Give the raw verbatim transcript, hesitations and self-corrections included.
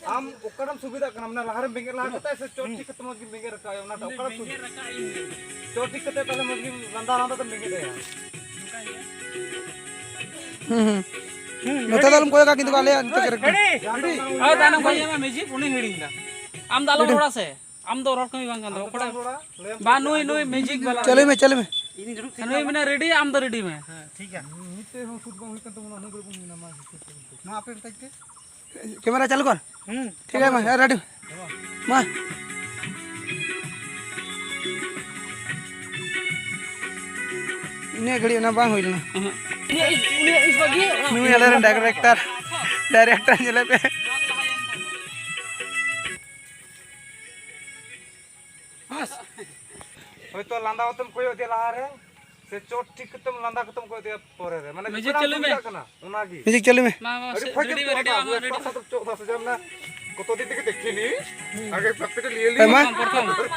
ᱟᱢ ᱚᱠᱟᱨᱮᱢ ᱥᱩᱵᱤᱫᱷᱟᱜ ᱠᱟᱱᱟ, ᱢᱟᱱᱮ ᱞᱟᱦᱟᱨᱮᱢ ᱵᱮᱸᱜᱮᱫ ᱞᱟᱦᱟ ᱠᱟᱛᱮ ᱥᱮ ᱪᱚᱴ ᱴᱷᱤᱠ ᱠᱟᱛᱮ ᱢᱚᱡᱽ ᱜᱮᱢ ᱵᱮᱸᱜᱮᱫ ᱨᱟᱠᱟᱵ ᱚᱱᱟᱴᱟᱜ ᱚᱠᱟᱨᱮᱢ ᱥᱩᱵᱤᱫᱷᱟ? ᱪᱚᱴ ᱴᱷᱤᱠ ᱠᱟᱛᱮ ᱛᱟᱦᱞᱮ ᱢᱚᱡᱽ ᱜᱮᱢ ᱞᱟᱸᱫᱟ ᱞᱟᱸᱫᱟ ᱛᱮᱢ ᱵᱮᱸᱜᱮᱫ ᱮᱭᱟ᱾ ᱦᱩᱸ ᱦᱩᱸ᱾ ᱱᱚᱛᱮ ᱫᱚ ᱟᱞᱚᱢ ᱠᱚᱭᱚᱜᱟ, ᱠᱤᱱᱛᱩ ᱟᱞᱮᱭᱟᱜ ᱱᱚᱛᱮ ᱜᱮ ᱨᱮᱰᱤ᱾ ᱟᱨ ᱛᱟᱭᱱᱚᱢ ᱠᱷᱚᱱ ᱧᱮᱞ ᱢᱮ, ᱢᱮᱡᱤᱠ ᱩᱱᱤ ᱦᱤᱲᱤᱧ ᱮᱫᱟ᱾ ᱟᱢ ᱫᱚ ᱟᱞᱚᱢ ᱨᱚᱲᱟ ᱥᱮ, ᱟᱢ ᱫᱚ ᱨᱚᱲ ᱠᱟᱹᱢᱤ ᱵᱟᱝ ᱠᱟᱱ ᱛᱟᱢᱟ᱾ ᱚᱠᱚᱭ ᱵᱟ, ᱱᱩᱭ, ᱱᱩᱭ ᱢᱮᱡᱤᱠ ᱵᱟᱞᱟ᱾ ᱪᱟᱹᱞᱩᱭ ᱢᱮ, ᱪᱟᱹᱞᱩᱭ ᱢᱮ᱾ ᱱᱩᱭ ᱢᱮᱱᱟ ᱨᱮᱰᱤ, ᱟᱢ ᱫᱚ ᱨᱮᱰᱤ ᱢᱮ᱾ ᱢᱤᱫᱴᱮᱡ ᱦᱚᱸ ᱥᱩᱫ ᱵᱟᱝ ᱦᱩᱭ ᱠᱟᱱ ᱛᱟᱵᱚᱱᱟ, ᱩᱱᱟᱹᱜ ᱜᱷᱟᱹᱲᱤᱡ ᱵᱚᱱ ᱦᱩᱭᱱᱟ, ᱢᱟ ᱦᱤᱥᱟᱹᱵ ᱛᱮ᱾ ᱢᱟ ᱟᱯᱮ ᱢᱮᱛᱟᱧ ᱯᱮ᱾ ᱠᱮᱢᱮᱨᱟ ᱪᱟᱹᱞᱩ ᱠᱚᱨ᱾ ᱦᱩᱸ᱾ ᱴᱷᱤᱠ ᱜᱮᱭᱟ, ᱢᱟ, ᱦᱮᱸ, ᱨᱮᱰᱤ᱾ ᱢᱟ᱾ ᱤᱱᱟᱹ ᱜᱷᱟᱹᱲᱤᱡ ᱚᱱᱟ ᱵᱟᱝ ᱦᱩᱭ ᱞᱮᱱᱟ᱾ ᱱᱩᱭ ᱟᱞᱮ ᱨᱮᱱ ᱰᱟᱭᱨᱮᱠᱴᱚᱨ, ᱰᱟᱭᱨᱮᱠᱴᱚᱨ ᱧᱮᱞᱮ ᱯᱮ᱾ ᱦᱳᱭᱛᱳ ᱞᱟᱸᱫᱟ ᱠᱟᱛᱮᱢ ᱠᱚᱭᱚᱜ ᱤᱫᱤᱭᱟ ᱞᱟᱦᱟᱨᱮ, ᱥᱮ ᱪᱚᱴ ᱴᱷᱤᱠ ᱠᱟᱛᱮᱢ ᱞᱟᱸᱫᱟ ᱠᱟᱛᱮᱢ ᱠᱚᱭᱚᱜ ᱤᱫᱤᱭᱟ ᱯᱚᱨᱮ ᱨᱮ, ᱢᱟᱱᱮ ᱢᱤᱭᱩᱡᱤᱠ ᱡᱚᱠᱷᱚᱱ ᱟᱢ ᱪᱟᱹᱞᱩᱭ ᱢᱮ᱾ ᱥᱩᱵᱤᱫᱷᱟᱜ ᱠᱟᱱᱟ, ᱚᱱᱟᱜᱮ᱾ ᱢᱤᱭᱩᱡᱤᱠ ᱪᱟᱹᱞᱩᱭ ᱢᱮ᱾ ᱢᱟ, ᱢᱟ, ᱟᱹᱰᱤ ᱥᱮ-, ᱯᱷᱟᱸᱠ ᱨᱮᱰᱤ ᱢᱮ, ᱥᱟᱛᱮᱢ ᱨᱮᱰᱤ ᱪᱚᱜ ᱢᱮ᱾ ᱫᱟ ᱥᱮ ᱡᱮ ᱢᱟᱱᱮ ᱠᱚᱛᱚ ᱫᱤᱱ ᱛᱮᱜᱮ ᱫᱮᱠᱷᱤᱱᱤ, ᱟᱜᱮ ᱯᱨᱮᱠᱴᱤᱠᱟᱞ ᱤᱭᱟᱹ ᱦᱮᱸ, ᱢᱟ᱾ ᱯᱨᱚᱛᱷᱚᱢ, ᱯᱨᱚᱛᱷᱚᱢ᱾